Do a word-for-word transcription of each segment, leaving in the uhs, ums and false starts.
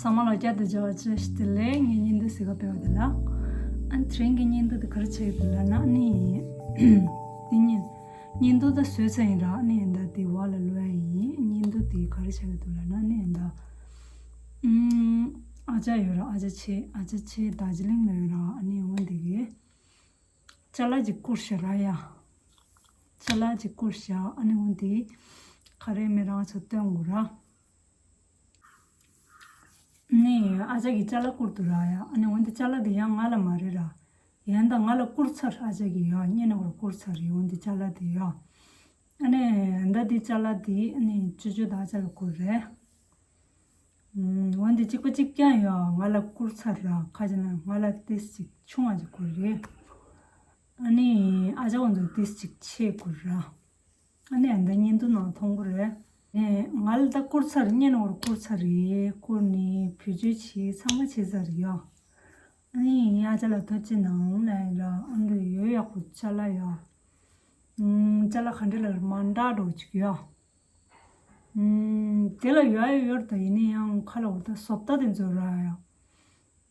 ཚང་མ་ལ་བསྐྱར་དུ་མཇལ་བ་བཅས་ཤིག་དེ་ལས་ངའི་བརྙན་ཐུང་གཟིགས་ག་ཕེབས་པ་དེ་ལ། ཨ་ནི་དེ་རིང་གི་བརྙན་ཐུང་དེ་ག་རེ་བྱེད་ཀྱི་འདུག་ལབ་ན། ཨ་ནི་དེ་ཉིན་བརྙན་ཐུང་ད་བཟོས་ཚར་ཡིན་ར། ཨ་ནི་ད་དེ་བར་ལ་ལོས་ཡིན། བརྙན་ཐུང་དེ་ག་རེ་བྱེད་ཀྱི་འདུག་ལབ་ན། ཨ་ནི་ད་ཨ་ཅག་ཡོད་ར། ཨ་ཅག་ཆེ། ཨ་ཅག་ཆེ་རྡོ་རྗེ་གླིང་ལ་ཡོད་ར། ཨ་ནི་འོ་དེ་གི་ཅ་ལག་ཅིག་བསྐུར་ཤག་ར་ཡ། ཅ་ལག་ཅིག་བསྐུར་ཤག་ཨ་ནི་འོ་དེ་ག་རེ་མེད་རང་ཚོ་སྟོན་དགོས་ར། ནི་ཨ་ཅག་གིས་ཅ་ལག་བསྐུར་འདུག་ར་ཡ། ཨ་ནི་འོ་དེ་ཅ་ལག་དེ་ཡང་ང་ལ་མ་རེད་ར། ཡང་ད་ང་ལ་བསྐུར་ཚར། ཨ་ཅག་གིས་ཡ་བརྙན་ནང་ལ་བསྐུར་ཚར་རེད། འོ་དེ་ཅ་ལག་དེ་ཡ། ཨ་ནི་ད་དེ་ཅ་ལག་དེ་ཨ་ནི་ཅོ་ཅོ་དང་ཨ་ཅག་ལ་བསྐུར་རེད། ཨམ། འོན་ཏེ་གཅིག་པ་གཅིག་རྐྱང་ཡོད། ང་ལ་བསྐུར་ཚར་ར། ཁ་ཅིག་ན་ང་ལ་ཏིས་ཅིག་ཆུང་བ་ཅིག་བསྐུར་རེད། ཨ་ནི་ཨ་ཅག་འོན་ཏེ་ཏིས་ཅིག་ཆེ་བསྐུར་ར། ཨ་ནི་ཨ་ད་བརྙན་ཐུང་ནང་མཐོང་གི་རེད། ཨེ། ང་ལ་ད་བསྐུར་ཚར། བརྙན་འོར་བསྐུར་ཚར་རེད། བསྐུར་ནས་བེད་སྤྱོད་བྱས་ཚང་མ་བྱས་ཚར་ཡོད། ཨ་ནི་ཨ་ཅག་ལ་ཐུགས་རྗེ་གནང་ལབ་ཡིན་ར། ཨ་འདི་ཡོད་ཡག་པོ་ཅ་ལག་ཡོད། ཨམ། ཅ་ལག་ག་འདྲ་ལ་མ་འདྲ་འགྲོ་ཅིག་ཡོད། ཨམ། དེ་ལ་ཡོད་ཡོད་ད། ཡིན་ན་ཡང་ཁ་ལ་འོ་ད་བཟོ་ལྟ་དེ་ཚོ་ར་ཡ།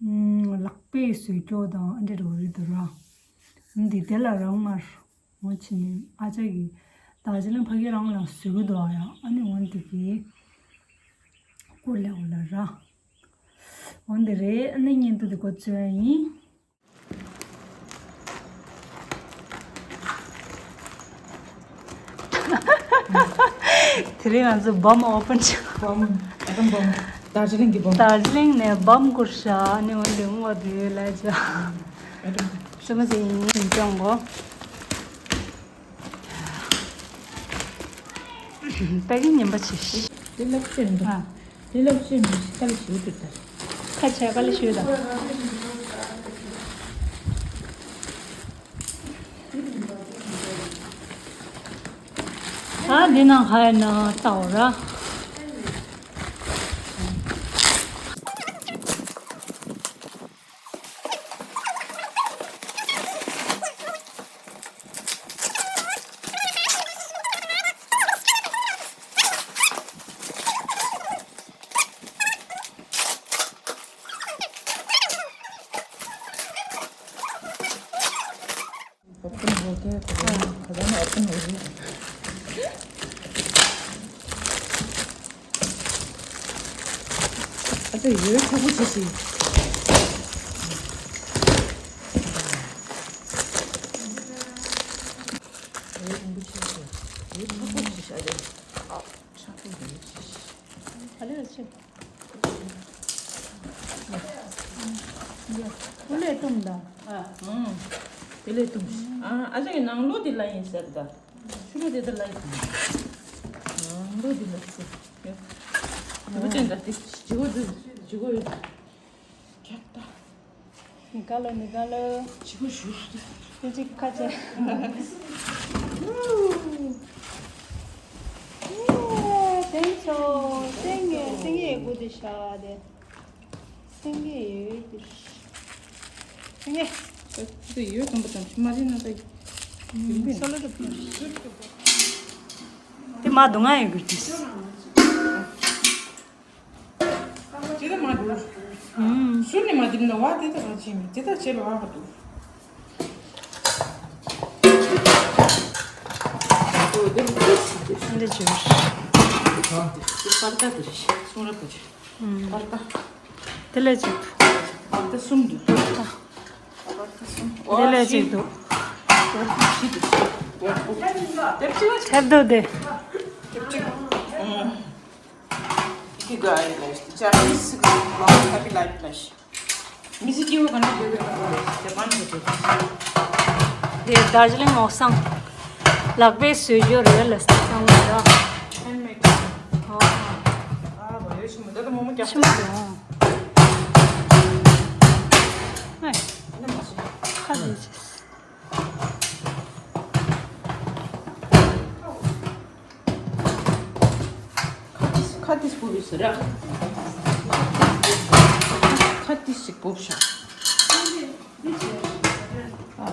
ཨམ། ལག་པས་བཟོས་རྒྱུ་དང་ཨ་འདྲ་འགྲོ་རེད་ད་ར། ཨམ། འདི་དེ་ལ་རང་མར་འོ་ཕྱིན་ནས་ཨ་ཅག་གིས་རྡོ་རྗེ་གླིང་ཕ་གི་རང་ལ་བཟོས་གི་འདུག་ཡ། ཨ་ནི་འོ་འདི་གི་བསྐུར་ལེ་འོ་ལ་ར། འོ་འདི་རེད། ཨ་ནི་བརྙན་ཐུང་འདི་འགོ་བཙུགས་ཡ་ཡིན། དེ་རིང་ང་ཚོ་བམ་ཨོ་པན་བྱས། བམ། ཨ་ཏམ་བམ། རྡོ་རྗེ་གླིང་གི་བམ། རྡོ་རྗེ་གླིང་ནས་བམ་བསྐུར་ཤག་ཨ་ནི་འོ་འདི་འོང་བ་དེ་ལ་ཅག་ཨ་ཏམ། སེམས་པ་ཟེར་ཡིན་ཅང་གོ། པད་ཀིང་ངན་པ་བྱས། དེ་ལབ་ཤེས་མི་འདུག་ཨ། དེ་ལབ་ཤེས་མི་འདུག་ཁ་ལ་ཞུ་དུ་ལྟར། ཁ་ཆེ་ཁ་ལ་ཞུ་དང་། ཨ་འདི་ནང་ཁ་ཡ་ན་ལྟ་འོ་ར། ओपन हो गया, खजाना, खजाना ओपन हो गया। अच्छा, ये सब कुछ इसी। ये सब कुछ इसी। ये सब कुछ इसी। अरे, अच्छा, तो ये इसी। अरे, अच्छा। ཀུ་ལེ་ཏུམ་ད། ཨ། ཨང་། དེ་ལས་ཏུམ། ཨ། ཨ་ཅག་གི་ནང་ལོགས་དེ་ལ་ཡིན་ཟེར་ད། ཕྱི་ལོགས་དེ་ད་ལ་ཡིན། ནང་ལོགས་དེ་ལ་ཟེར། ཡ། དེ་བ་ཅན་ད་དེ་ཇི་གོ་དེ་ཇི་གོ་ཡོད། ཁྱད་ད། ནི་ག་ལ་ནི་ག་ལ། ཇི་གོ་ཞུ་ཞུ་དེ། ཅི་ཅི་ཁ་ཅེ། ཨེ། སེང་ཆོ། སེང་ངེ་སེང་ངེ་གུ་དེ་ཤ་དེ། སེང་གེ་ཡོད་ཀྱི། སེང་གེ། དེ་ཡོད་དམ་པ་དང་མ་རེད་ན་ད། ཡིན་པས་ན། སོ་ལོ་དེ་པི། དེ་མ་དུང་ང་ཡོད་ཀྱི། དེ་ད་མ་དུང་། ཨུམ། ཤུར་ནས་མ་དུང་ན་བ་དེ་ད་རང་ཆེ་མི་དེ་ད་ཆེ་ལ་བ་ག་དུང་། འདི་ཅི། པར་ད་དེ་རེད། སུང་ར་པོ་ཆེ། ཨུམ། པར་ད། དེ་ལས་ཅིག་འདུག་བར་ཐ་གསུམ་འདུག་བར་ཐ་གསུམ། དེ་ལས་ཅིག་འདུག་བར་ཐ་བཞི་འདུག་དེབ་ཅིག་ལ་ཆབ་འདུག་དེ། དེབ་ཅིག་ཨུམ། ཁྱི་ག་ཨེ་ལ་ཅ་མི་སི་གི་ལ་ཁ་པི་ལ་ལ་ཤི། མི་སི་ཀྱི་བ་ག་ན་དེ་དེ་ཇ་པན་གི་དེ། དེ་དར་ཇི་ལིང་འོ་སང་ལག་པས་བཟོས་རྒྱུ་རེད་ལ་སང་ར། ཧེན་མེད། ཨ་ཨ་བ་ཡོད་ཤི་མོ་ད་ད་མོ་མོ་རྒྱག་ཆི་མོ་རེད། ཨ་ནི་མ་སོང་། ཁ་ལས་ཅི། ཁ་ཏིས་ཁ་ཏིས་པོ་བི་སི་ར། ཁ་ཏིས་ཞིག་པོ་ཤ། ཨ། ཨ།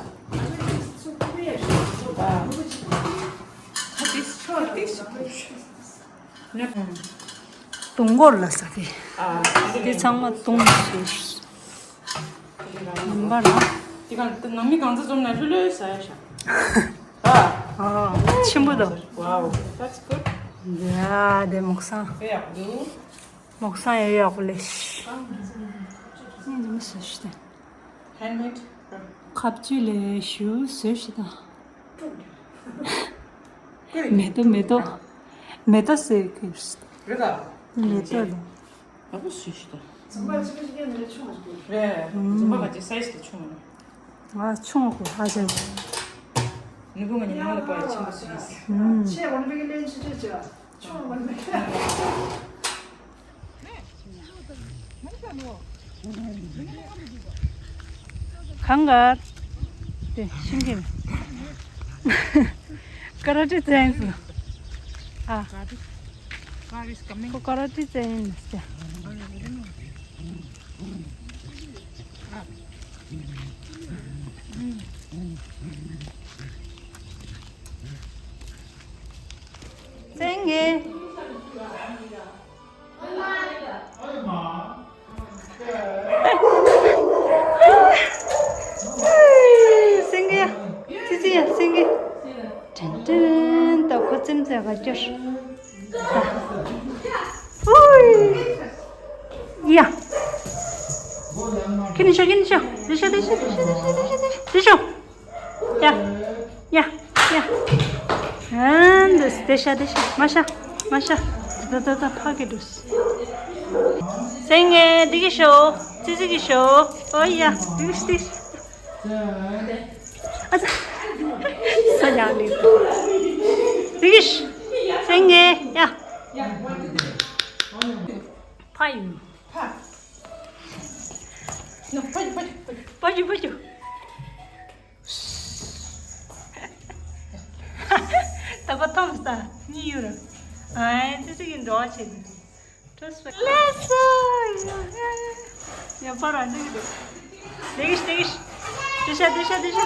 ཁ་ཏིས་ཁ་ཏིས་ཞིག་པོ་ཤ། ནི། དུང་སྐོར་ལ་ཟ་གི། ཨ། དེ་ཚང་མ་དུང་ཞིག་ཡིན་པ་ལ། དེ་གང་དེ་ནང་མི་གང་ཚ་འཛོམས་ན་ལྷོད་ལྷོད་ཟ་ཡ་ཤ། ཨ། ཨ། ཆེན་པོ་དང་། Wow, that's good. ཡ་དེ་མོག་སང་། དཔེ་ཡག་པོ་འདུག་མོག་སང་ཡ་ཡག་པོ་ལས། ཨ། ངས་འདི་མི་ཟ་ཤི་དེ། Handmade. ཁ་བཅུ་ལས་ཞུ་ཟོས་ཤི་དང་། མེ་ཏོག་མེ་ཏོག་མེ་ཏོག་ཟེར་གི། རེད་ག་མེ་ཏོག་ལ། ཨ་ཁུ་སུ་ཞིག་དང་། རྫུན་མ་ཅི་ཞིག་ཡིན་ནའི་ཆུང་བ་ཞིག་དགོས། རེད། རྫུན་མ་ག་ཅིག་སའི་ཛི་དེ་ཆུང་བ། ང་ཆུང་བ་དགོས་ཧ་ཅང་། ནུ་བོ་ང་ཉི་མ་ལ་པ་ཆེན་པོ་ཞིག་ཡིན། ཨུམ། ཆེ་བ་ནི་བི་གི་ལེན་ཆུ་ཆེ་ཆེ། ཆུང་བ་ནི་བི་གི་ལེན། གང་གར། དེ་ཤིང་གི། ཀ་ར་ཏེ་བཙན་སོང་། ཨ། ཁོ་ཀ་ར་ཏེ་བཙན་ཡིན་ཟེར། བཙན་གི། སེང་གེ། ཙི་ཙི་ཡ་སེང་གེ། དྲན་དྲན་ད་ཁོ་ཙིམ་ཙེ་ག་སྐྱོར། ཧུའི། ཡ། ཁྱེར་ནས་ཤོག་ཁྱེར་ནས་ཤོག་དེ་ཤོག་དེ་ཤོག་དེ་ཤོག་ཡ། ཡ། ཡ། ཨ་འདི་དེ་ཤ་དེ་ཤ་མ་ཤ་མ་ཤ། ད་ད་ད་ཕ་གི་འདུག་སེང་གེ་འདི་གི་ཤོག་ཙི་ཙི་གི་ཤོག་ཨོ་ཡ་འདི་གི་ཤ་འདི་གི་ཤ། ཨ་ཙི། ས་ཡག་ལེ། འདི་གི་ཤ། སེང་གེ་ཡ། ཕ་ཡིན། ཕ་ཡིན་ཕ་ཡིན་ཕ་ཡིན། ད་གོ་ཐོམ་སྟ་གཉིས་ཡོད་ར། ཨའི་ཙི་ཙི་གི་འགྲོ་བ་བྱེད་དུ། ལེ་སོ། ཡ་པ་ར་འདི་གི་འདུག་དེ་གིས་དེ་གིས། དེ་ཤ་དེ་ཤ་དེ་ཤ།